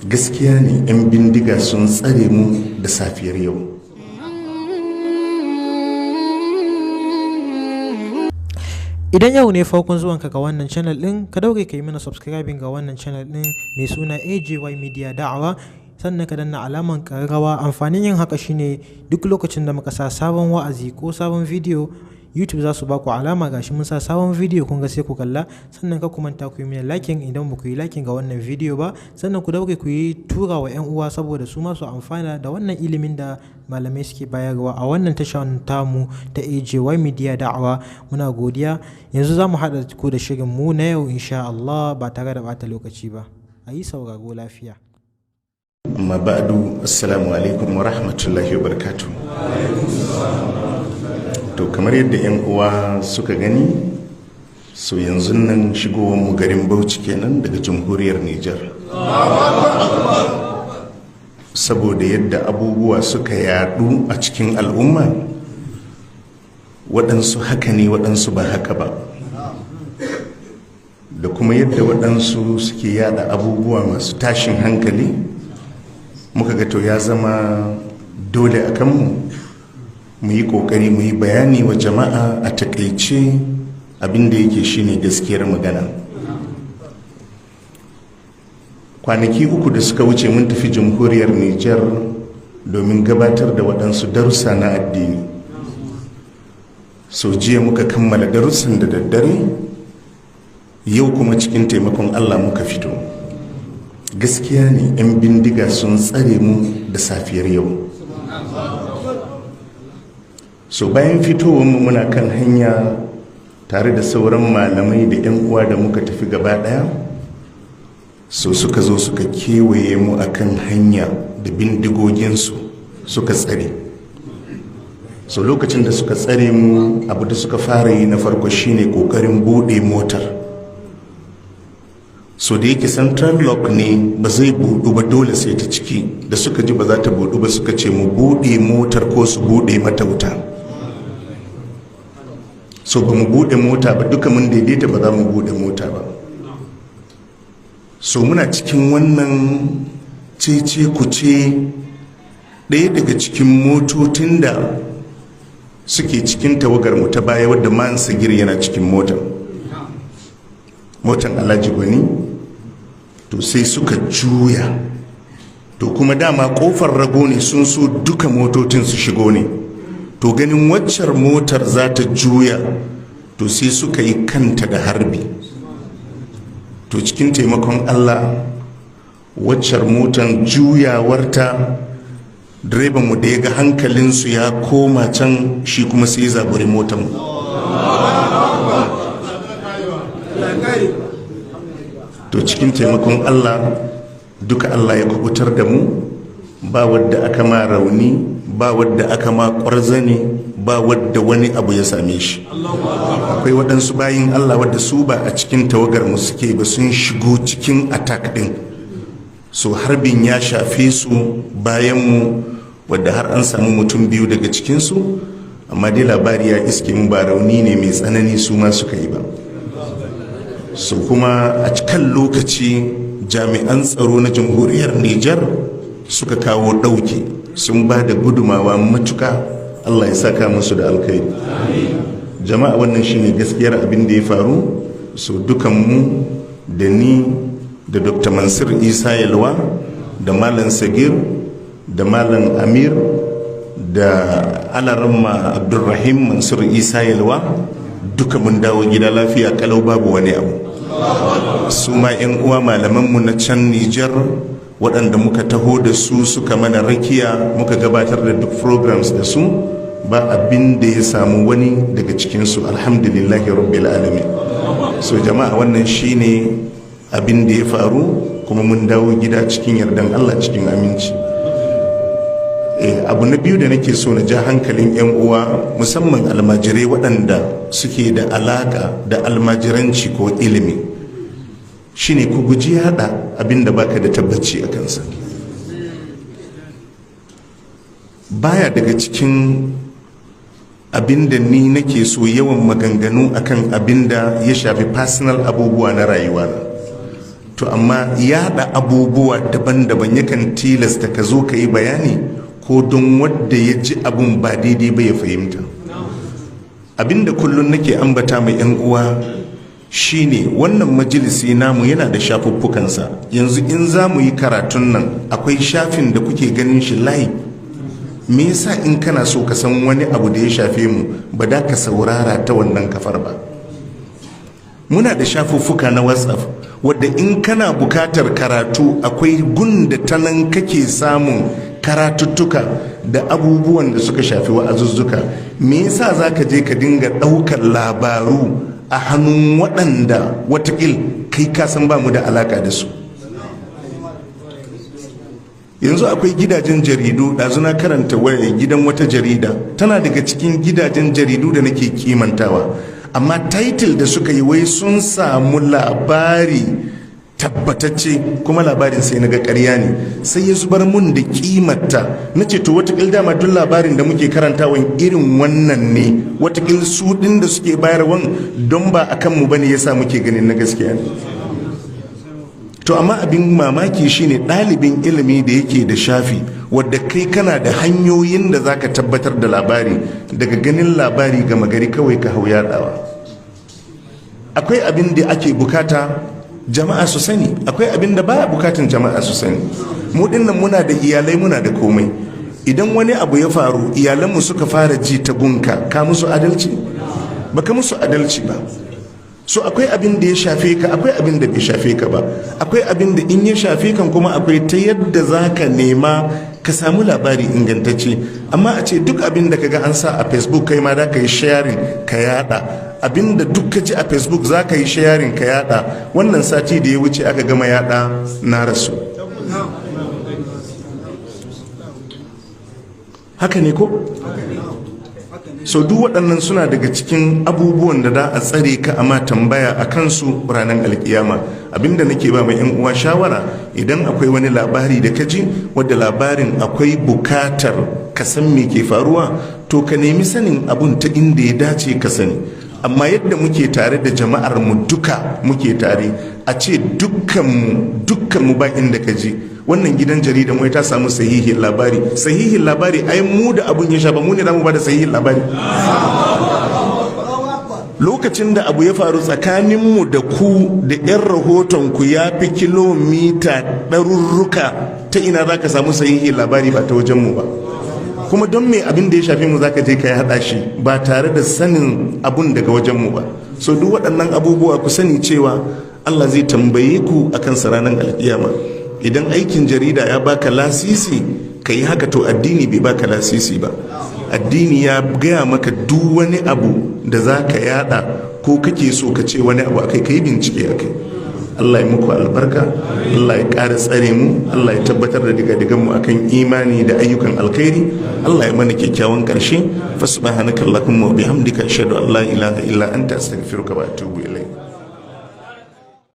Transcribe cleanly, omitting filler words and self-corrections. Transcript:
Gaskiya ne, 'yan bindiga sun tsare mu da safiyar yau. Idan yau ne farkon zuwanka ga wannan channel ɗin, ka daure ka yi mana subscribing ga wannan channel ɗin mai suna AJY Media Da'awa, sannan ka danna alaman ƙararrawa. Amfanin yin haka shine duk lokacin da muka sa sabon wa'azi ko sabon video, YouTube za su ba ku alama gashi mun sa sabon video, kun ga sai ku kalla. Sannan ka manta ku yi mana liking idan ba ku yi liking ga wannan video ba, sannan ku daure ku yi tura wa 'yan uwa saboda su ma su amfana da wannan ilimin da malamai suke bayarwa a wannan tashar tamu ta AJY Media Da'awa. Muna godiya. Yanzu za mu haɗa ku da shirin mu na yau insha Allah ba tare da ɓata lokaci ba. A yi sauraro lafiya. Amma ba'du, assalamu alaikum wa rahmatullahi wa barakatuh. To, kamar yadda 'yan uwa suka gani, so yanzu nan shigowar mu garin Bauchi kenan daga Jamhuriyar Nijar. Saboda yadda abubuwa suka yadu a cikin al'umma, waɗansu haka ne, waɗansu ba haka ba, da kuma yadda waɗansu suke yada abubuwa masu tashin hankali, muka ga to ya zama dole a kanmu mu yi ƙoƙari mu yi bayani wa jama'a a takaice abinda yake shine gaskiyar magana. Kwanaki 3 da suka wuce mun tafi Jamhuriyar Nijar domin gabatar da waɗansu darussa na addini. So jiya muka kammala darussan da daddare, yau kuma cikin taimakon Allah muka fito. Gaskiya ne, 'yan bindiga sun tsare mu da safiyar yau. So bayan fitowar mu muna kan hanya tare da sauran malamai da 'yan uwa da muka tafi gaba daya, so suka zo suka kewaye mu akan hanya da bindigoginsu suka tsare. So lokacin da suka tsare mu, abu da suka fara yi na farko shine kokarin bude motar. So da yake central lock ne, ba zai budu ba, dole sai ta ciki. Da suka ji ba za ta budu ba, suka ce mu bude motar ko su bude mata wuta. So ba mu bude mota ba, duka mun daidaita ba za mu bude mota ba. So muna cikin wannan cece kuce, ɗaya daga cikin motocin da suke cikin tawagar mu ta baya, wadda man Sagir yana cikin motar, motan Alhaji Gwani, to sai suka juya. To kuma dama kofar rago ne, sun so duka motocin su shigo ne. To ganin waccar motar za ta juya, to sai suka yi kanta da harbi. To cikin taimakon Allah, waccar motan juyawarta, direbanmu da ya ga hankalinsu ya koma can, shi kuma sai ya zaburi motan. To cikin taimakon Allah duka Allah ya kubutar da mu, ba wadda aka ma rauni, ba wadda aka ma ƙwarzane, ba wadda wani abu ya same shi. Akwai waɗansu bayin Allah wadda su ba a cikin tawagar mu suke ba, sun shigo cikin attack ɗin, so harbin ya shafe su bayan mu, wadda har an samu mutum 2 daga cikinsu, amma dai labari ya iske mu ba rauni ne mai tsanani su ma suka yi ba. So kuma a cikin lokaci jami'an tsaro na Jamhuriyar Nijar suka kawo ɗauki, sun ba da gudumawa matuka. Allah ya saka musu da alkhairi. Jama'a, wannan shine gaskiyar abin da ya faru. So dukanmu, da ni da Dr. Mansur Isa Yalwa da Malam Sagir da Malam Amir da Alaramma Abdulrahim Mansur Isa Yalwa, duka mun dawo gida lafiya kalau, babu wani abu. Su ma 'yan uwa malamanmu na can Nijar waɗanda muka taho da su, suka mana rakiya, muka gabatar da duk programs da su, ba abin da ya samu wani daga cikinsu. Alhamdulillahi rabbil alamin. So jama'a, wannan shine abin da ya faru, kuma mun dawo gida cikin yardan Allah, cikin aminci. Abu na biyu da nake so na ja hankalin 'yan uwa, musamman almajirai waɗanda suke da alaka da almajiranci ko ilimi, shine ku guji yada abin da baka da tabbaci a kansa. Baya daga cikin abin da ni nake so yawan maganganu akan abin da ya shafi personal abubuwa na rayuwa na. To amma yada abubuwa daban-daban yakan tilasta ka zo ka yi bayani ko don wadda ya ji abun ba daidai ba ya fahimta. Abinda kullum nake ambata mai 'yan uwa shine wannan majalisi namu yana da shafuffukansa. Yanzu in za mu yi karatun nan, akwai shafin da kuke ganin shi live. Me yasa in kana so ka san wani abu da ya shafe mu ba da ka saurara ta wannan kafar ba? Muna da shafuffuka na WhatsApp wadda in kana bukatar karatu, akwai gunda ta nan kake samun karatuttuka da abubuwan da suka shafi wa'azuzzuka. Me yasa za ka je ka dinga ɗaukar labaru a hannun waɗanda watakil kai ka san ba mu da alaka da su? Yanzu akwai gidajen jaridu. Ɗazu na karanta waya gidan wata jarida, tana daga cikin gidajen jaridu da nake kimantawa, amma title da suka yi wai sun samu labari tabbatacce, kuma labarin sai na ga ƙarya ne, sai ya zubar mun da kimarta. Na ce to, watakil dama duk labarin da muke karantawan irin wannan ne. Watakil su ɗin da suke bayarwan don ba a kanmu ba ne ya sa muke ganin na gaskiya ne. To amma abin mamaki shine ɗalibin ilimi da yake da shafi wadda kai kana da hanyoyin da zaka tabbatar da labari, daga ganin labari gama gari kawai ka hau yaɗawa. Akwai abin da ake bukata jama'a su sani, akwai abin da baya bukatan jama'a su sani. Mu dinnan muna da iyalai, muna da komai. Idan wani abu ya faru, iyalanmu suka fara ji ta gunka, ka musu adalci? Baka musu adalci ba. So akwai abin da ya shafe ka, akwai abin da bai shafe ka ba. Akwai abin da in ya shafe kan kuma akwai ta yadda za ka nema ka samu labari ingantacce. Amma a ce duk abin da kaga an sa a Facebook, kai ma da ka yi sharing ka yada. Abin da duk ka ji a Facebook, za ka yi sharing ka yada. Wannan sati da ya wuce aka gama yada na rasu. Haka ne ko? So duk waɗannan suna daga cikin abubuwan da za a tsare ka amma tambaya a kansu ranar alkiyama. Abinda nake ba mai 'yan uwa shawara, idan akwai wani labari da ka ji wadda labarin akwai bukatar ka san me ke faruwa, to ka nemi sanin abun ta inda ya dace ka sani. Amma yadda muke tare da jama'ar mu, duka muke tare, a ce dukkanmu dukkanmu ba inda ka ji wannan gidan jaridan wai ta samu sahihin labari. Sahihin labari, ai mu da abun ya shafa mu ne zamu ba da sahihin labari. Lokacin da abu ya faru, tsakaninmu da ku da 'yan rahoton ku ya fi kilomita ɗarurruka. Ta ina za ka samu sahihin labari ba ta wajenmu ba? Kuma don me abin da ya shafe mu za ka je ka yi haɗa shi ba tare da sanin abun daga wajenmu ba? So duk waɗannan abubuwa, ku sani cewa Allah zai tambaye ku akan ranar alkiyama. Idan aikin jarida ya baka lasisi ka yi haka, to addini bai baka lasisi ba. Addini ya gaya maka duk wani abu da za ka yada ko kake so ka ce wani abu akai, ka yi bincike akai. Allah ya muku albarka, Allah ya ƙara tsare mu, Allah ya tabbatar da digadigan mu akan imani da ayyukan alkhairi, Allah ya mana kyakkyawan ƙarshe. Fa subhanaka allahumma wa bihamdika, ashhadu an la ilaha illa anta, astaghfiruka wa atubu ilayk.